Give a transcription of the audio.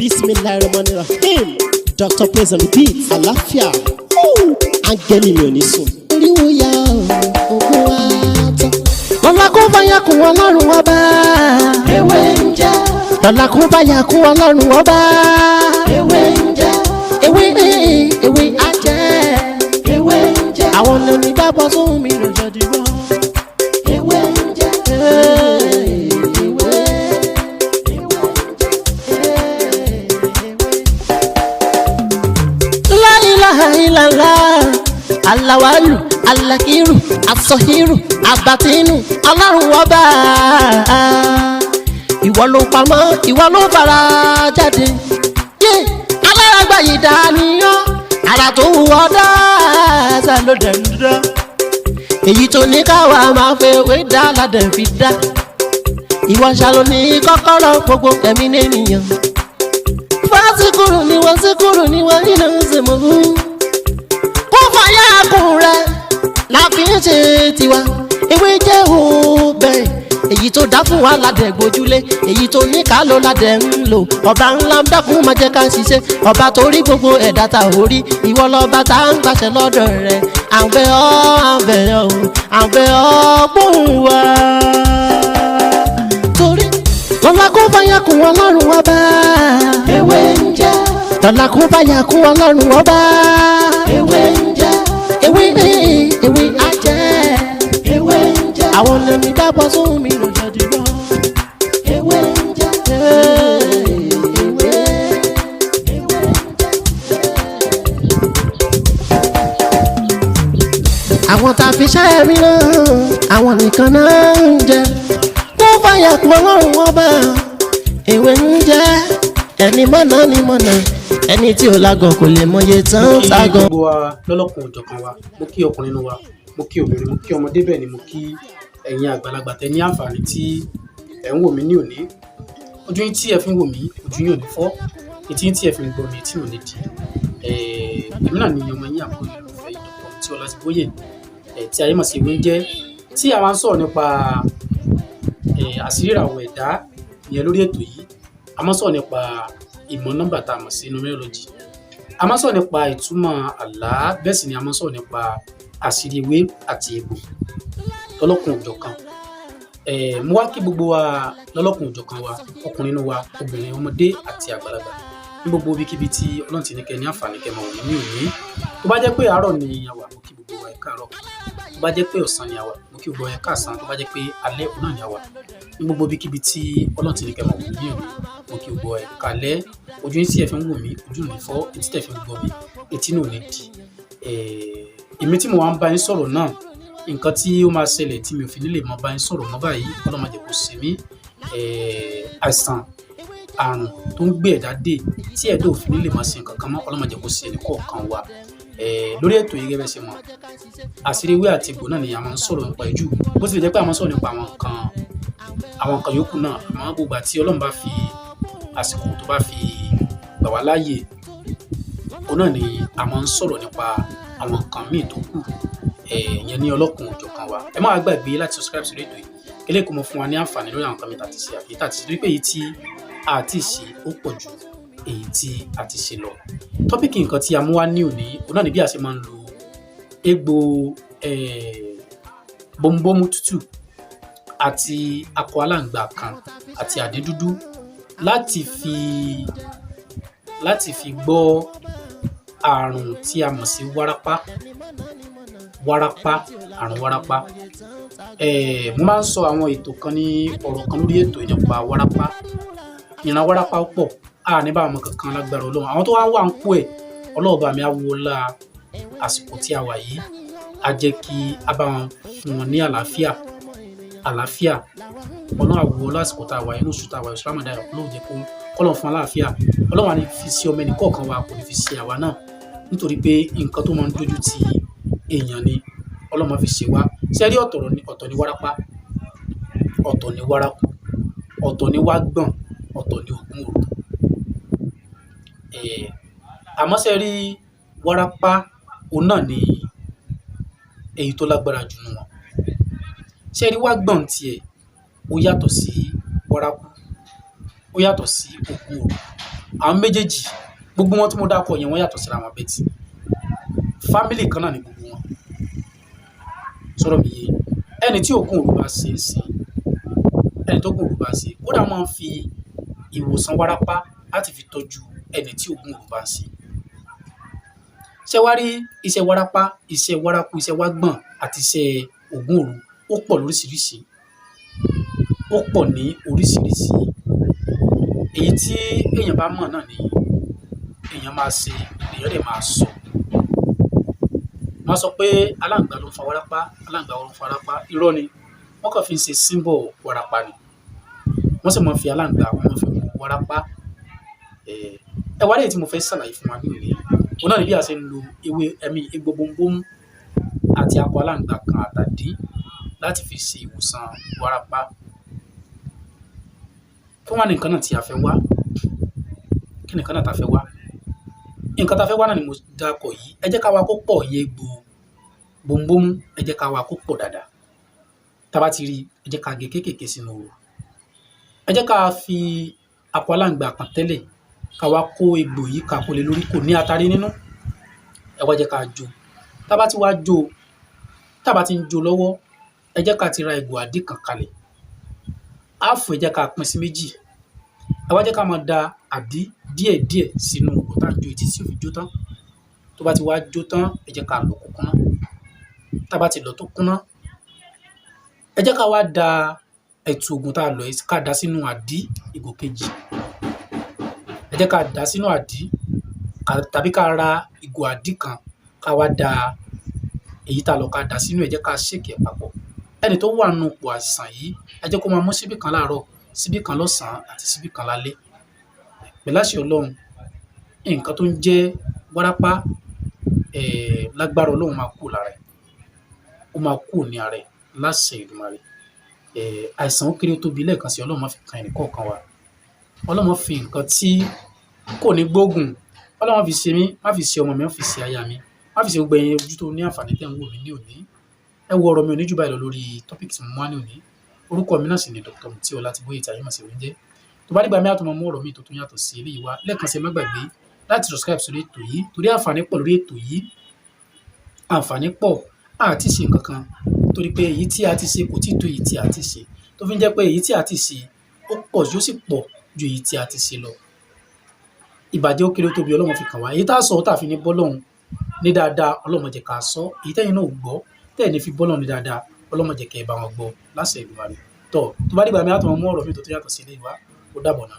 Bismillahirrahmanirrahim. Dr. Praise on the beat. Àlàáfíà. Áńgẹ́lì mi ò ní sùn. Oríwo ya ògùn wa tán. Lọ́la kó bá yà kún Ọlọ́run Ọba. Ewé ń jẹ́. Lọ́la kó bá yà kún Ọlọ́run Ọba. Ewé ń jẹ́. Ewé ewé á jẹ́. Ewé ń jẹ́. Àwọn onígbàgbọ́ sóhun mi ló jọ dìbò. Ewé ń jẹ́. Ewé. La ilaha illallah, alawalu, alakiru, asọhiru, abatinu, Ọlọ́run Ọba. Ìwọ ló pamọ́, ìwọ ló fara jáde. Yé, alárágbá yìí dániyàn, ara tó wù ọ́ dáadáa ló dẹ̀ ń dán. Èyí tó ní káwa máa fẹ́ wé dá ládẹ̀ fi dá. Ìwọ ṣàlò ní kọ́kọ́rọ́ gbogbo ẹ̀mí nìyẹn. Fásikúrú ni wọ́n síkúrú ni wọ́n nínú ìsìnkú. Kó fàyà kùn rẹ̀ la fi ń ṣe tiwa. Ewé jẹ́ òbẹ̀. Èyí tó dá fún wa ládẹ̀ gbójúlé. Èyí tó ní ká ló ládẹ̀ ń lò. Ọba ńlá ń dákun máa jẹ́ ká ṣiṣẹ́. Ọba tó rí gbogbo ẹ̀dá ta ò rí. Ìwọ lọ́ba tá ń gbàṣẹ lọ́dọ̀ rẹ̀. À ń bẹ̀ ọ́, à ń bẹ̀ ọ́, à ń bẹ̀ ọ́ gbóhùn wa. Torí lọ́la kó bá yà kún Ọlọ́run Ọba. Ewé ń jẹ́. Lọ́la kó bá yà kún Ọlọ́run Ọba. Ewé ń jẹ́. Ewé ewé á jẹ́. Ewé ń jẹ́. Àwọn onígbàgbọ́ sóhun mi ló jọ dìbò. Ewé ń jẹ́. Ewé. Àwọn tá a fi ṣẹ́ mi náà, àwọn nìkan náà ń jẹ. Kó bá yà kún Ọlọ́run Ọba. Ewé ń jẹ́. Ẹni mọ̀nà ni mọ̀nà. Ẹni tí ò lágọ̀ kò lè mọye tán Mo kí tágọ̀. gbogbo wa lọ́lọ́kan òjọ̀kan wa. Mo kí ọkùnrin nínú wa, mo kí obìnrin, mo kí ọmọdé, bẹ́ẹ̀ ni mo kí ẹ̀yin àgbàlagbà tẹ́ ní àǹfààní tí ẹ̀ ń wò mí ní òní. Ojú yín tí ẹ fi ń wò mí, ojú yín ò ní fọ́. Etí yín tí ẹ fi ń gbọ́ mi, etí ò ní di. Èmi náà ni ọmọ yín, àbúrò yín, olùfẹ́ yín, Dr. Mutí Ọlátibóyè, tí ayé mọ̀ sí Ewé ń jẹ́, tí a máa ń sọ̀rọ̀ nípa àṣírí ìràwọ̀ ẹ̀dá ìyẹn lórí ètò yìí. A máa ń sọ̀rọ̀ nípa ìmọ̀ nọ́mbà tá a mọ̀ sí numerology. A máa ń sọ̀rọ̀ nípa ìtumọ̀ àlá, bẹ́ẹ̀ sì ni a máa ń sọ̀rọ̀ nípa àṣírí ewé àti egbò lọ́lọ́kan òjọ̀kan. Mo wá kí gbogbo wa lọ́lọ́kan òjọ̀kan wa, ọkùnrin inú wa, obìnrin, ọmọdé àti àgbàlagbà, ní gbogbo ibikíbi tí Ọlọ́run ti ní kẹ́ ní àǹfààní kẹ́ máa wò mí ní òní. Tó bá jẹ́ pé àárọ̀ ni a wà, mo kí gbogbo wa ẹ káàárọ̀. Tó bá jẹ́ pé ọ̀sán ni a wà, mo kí gbogbo wa ẹ káàsán. Tó bá jẹ́ pé alẹ́ òun náà ni a wà, ní gbogbo ibikíbi tí Ọlọ́run ti ní kẹ́ máa wò mí ní òní, mo kí gbogbo wa ẹ káalẹ́. Ojú yín tí ẹ fi ń wò mí, ojú ò ní fọ́. Etí tẹ́ fi ń gbọ́ mi, etí náà ò ní di. Èmi tí mo wá ń bá yín sọ̀rọ̀ náà, nǹkan tí ó máa ṣẹlẹ̀ tí mi ò fi ní lè máa bá yín sọ̀rọ̀ mọ́ báyìí, Ọlọ́run má jẹ́ kó ṣe mí. Àìsàn àrùn tó ń gbé ẹ̀dá dè tí ẹ̀dá ò fi ní lè máa ṣe nǹkan kan mọ́, Ọlọ́run má jẹ́ kó ṣe ẹnì kọ̀ọ̀kan wa. Lórí ètò yìí, gẹ́gẹ́ bẹ́ẹ̀ ṣe mọ̀, àṣírí ewé àti egbò náà ni a máa ń sọ̀rọ̀ nípa ẹ̀ jù. Bó tilẹ̀ jẹ́ pé a máa ń sọ̀rọ̀ nípa àwọn nǹkan yòókù náà, àmọ́ gbogbo ìgbà tí Ọlọ́run bá fi àsìkò tó bá fi gbà wá láàyè, òun náà ni a máa ń sọ̀rọ̀ nípa àwọn nǹkan míì tó kù, ìyẹn ní ọlọ́kan òjọ̀kan wa. Ẹ má wá gbàgbé láti subscribe sórí ètò yìí. Eléyìí kó mọ fún wa ní àǹfààní lórí àwọn nǹkan mi tá ti ṣe àbí tá ti ṣe, torí pé èyí tí a ti ṣe ó pọ̀ ju èyí tí a ti ṣe lọ. Topic nǹkan tí a mú wá ní òní, òun náà ni bí a ṣe máa ń lo egbò bómúbómú tútù àti akọ aláǹgbá kan àti àdín dúdú láti fi gbọ́ àrùn tí a mọ̀ sí wárápá. Wárápá, àrùn wárápá. Mo máa ń sọ àwọn ètò kan ní ọ̀rọ̀ kan lórí ètò yìí nípa wárápá. Ìran wárápá pọ̀, a ní bá àwọn kankan lágbára Ọlọ́run. Àwọn tó wá wà ń kó ẹ̀, Ọlọ́run bá mi á wo ọlá àsìkò tí a wà yìí, á jẹ́ kí a bá wọn fún wọn ní àlàáfíà. Àlàáfíà. Ọlọ́run á wo ọlá àsìkò tá a wà yìí, inú oṣù tá a wà yìí, oṣù Ramadan, Ọlọ́run jẹ́ kó kọ́lọ́run fún wa láàfíà. Ọlọ́run á ní fi sí ọmọ ẹnì kọ̀ọ̀kan wa, kò ní fi sí àwa náà. Nítorí pé nǹkan tó máa ń dojú ti èèyàn ni Ọlọ́run máa fi ṣe wá. Ṣé ẹ rí, ọ̀tọ̀ ni wárápá, ọ̀tọ̀ ni wárákú, ọ̀tọ̀ ni wágbọ̀n, ọ̀tọ̀ ni ògún òru. Àmọ́ ṣé ẹ rí wárápá, òun náà ni èyí tó lágbára jù nínú wọn. Ṣé ẹ rí wágbọ̀n tiẹ̀, ó yàtọ̀ sí wárákú, ó yàtọ̀ sí ògún òru. Àwọn méjèèjì, gbogbo wọn tí mo dákọ̀ yẹn, wọ́n yàtọ̀ síra wọn, but family kan náà ni gbogbo wọn. Sọ̀rọ̀ mi yé? Ẹni tí ògùn òru bá ṣe é sí, ẹni tó gùn òru bá ṣe, kódà máa ń fi ìwòsàn wárápá láti fi tọ́jú ẹni tí ògùn òru bá ṣe. Ṣé wá rí iṣẹ́ wárápá, iṣẹ́ wárákú, iṣẹ́ wágbọ̀n àti iṣẹ́ ògùn òru, ó pọ̀ lóríṣiríṣi, ó pọ̀ ní oríṣiríṣi. Èyí tí èèyàn bá mọ̀ náà ni èèyàn máa ṣe, èèyàn dẹ̀ máa sọ. Wọ́n sọ pé aláǹgbá ló ń fa wárápá, aláǹgbá ló ń fa wárápá. Irọ́ ni, wọ́n kàn fi ń ṣe symbol wárápá ni. Wọ́n sì máa ń fi aláǹgbá, wọ́n máa ń fi wo wárápá. Ẹ wá rí èyí tí mo fẹ́ ṣàlàyé fún wa ní òní. Òun náà ni bí a ṣe ń lo ewé ẹ̀mí egbò bóńbóń àti akọ aláǹgbá kan àtàdí láti fi ṣe ìwòsàn wárápá. Kí wá ní nǹkan náà tí a fẹ́ wá? Kí ni nǹkan náà tí a fẹ́ wá? Nǹkan tí a fẹ́ wá náà ni mo dákọ̀ yìí. Ẹ jẹ́ ká wá kó pọ̀ iye egbò bóńbóń, ẹ jẹ́ ká wá kó pọ̀ dáadáa. Tá a bá ti rí, ẹ jẹ́ ká gé kéékèèké sínú òru. Ẹ jẹ́ ká fi akọ aláǹgbá kan tẹ́lẹ̀, ká wá kó egbò yìí ká kó lé lórí, kò ní atare nínú. Ẹ wá jẹ́ ká jó. Tá a bá ti wá jó, tá a bá ti ń jó lọ́wọ́, ẹ jẹ́ ká ti ra ìgò àdí kan kalẹ̀. Áàfù, ẹ jẹ́ ká pín sí méjì. Ẹ wá jẹ́ ká máa da àdí díẹ̀díẹ̀ sínú ìgò tá à ń jó yìí títí tí ó fi jó tán. Tó bá ti wá jó tán, ẹ jẹ́ ká lọ̀ kó kúnná. Tá a bá ti lọ̀ tó kúnná, ẹ jẹ́ ká wá da ẹ̀tù ògùn tá a lọ̀ yìí, ká dà sínú àdí ìgò kejì. Ẹ jẹ́ ká dà sínú àdí tàbí ká ra ìgò àdí kan, ká wá da èyí tá a lọ̀ ká dà sínú ẹ̀, jẹ́ ká shake ẹ̀ papọ̀. Ẹni tó wà nínú ipò àìsàn yìí, ẹ jẹ́ kó máa mú síbí kan láàárọ̀, síbí kan lọ́sàn-án àti síbí kan lálẹ́. Pẹ̀lú àṣẹ Ọlọ́run, nǹkan tó ń jẹ́ wárápá, lágbára Ọlọ́run, máa kúrò lára ẹ̀. Ó máa kúrò ní ara ẹ̀ láṣẹ Èdùmàrè. Àìsàn ó kéré ó tóbi, lẹ́ẹ̀kan sí, Ọlọ́run má fi kan ẹnì kọ̀ọ̀kan wa. Ọlọ́run má fi nǹkan tí kò ní gbóògùn, Ọlọ́run má fi ṣe mí, má fi ṣe ọmọ mi, má fi ṣe aya mi, má fi ṣe gbogbo ẹ̀yin ojú tó ní àǹfààní tẹ́ ń wò mí ní òní. Ẹ wo, ọ̀rọ̀ mi ò ní jù báyìí lọ lórí topic tí mo mú wá ní òní. Orúkọ mi náà sì ni Dr. Mutiu Ọlátìbóyè tí ayé mọ̀ sí Oúnjẹ. Tó bá dìgbà mi, á tún máa mú ọ̀rọ̀ mi tó tún yàtọ̀ sí eléyìí wá. Lẹ́ẹ̀kan sí, ẹ má gbàgbé láti subscribe sórí ètò yìí torí àǹfààní pọ̀ lórí ètò yìí. Àǹfààní pọ̀, a ti ṣe nǹkan kan torí pé èyí tí a ti ṣe kò tí tó èyí tí a ti ṣe. Tó fi ń jẹ́ pé èyí tí a ti ṣe ó pọ̀, yóò sì pọ̀ ju èyí tí a ti ṣe lọ. Ìbàjẹ́ ó kéré ó tóbi, Ọlọ́run fi kàn wá. Èyí tá a sọ tá a fi ní bọ́lọ́hun ní dáadáa, Ọlọ́run má jẹ́ ká sọ. Èyí tẹ́yin náà ò gbọ́, tẹ́ ẹ̀ ní fi bọ́lọ́hun ní dáadáa, Ọlọ́run má jẹ́ kẹ́ ẹ bá wọn gbọ́ láṣẹ Èdùmàrè. Tọ́ tó bá dìgbà mi, á tún máa mú ọ̀rọ̀ mi tó tún yàtọ̀ sí eléyìí wá. Ó dàbọ̀ náà.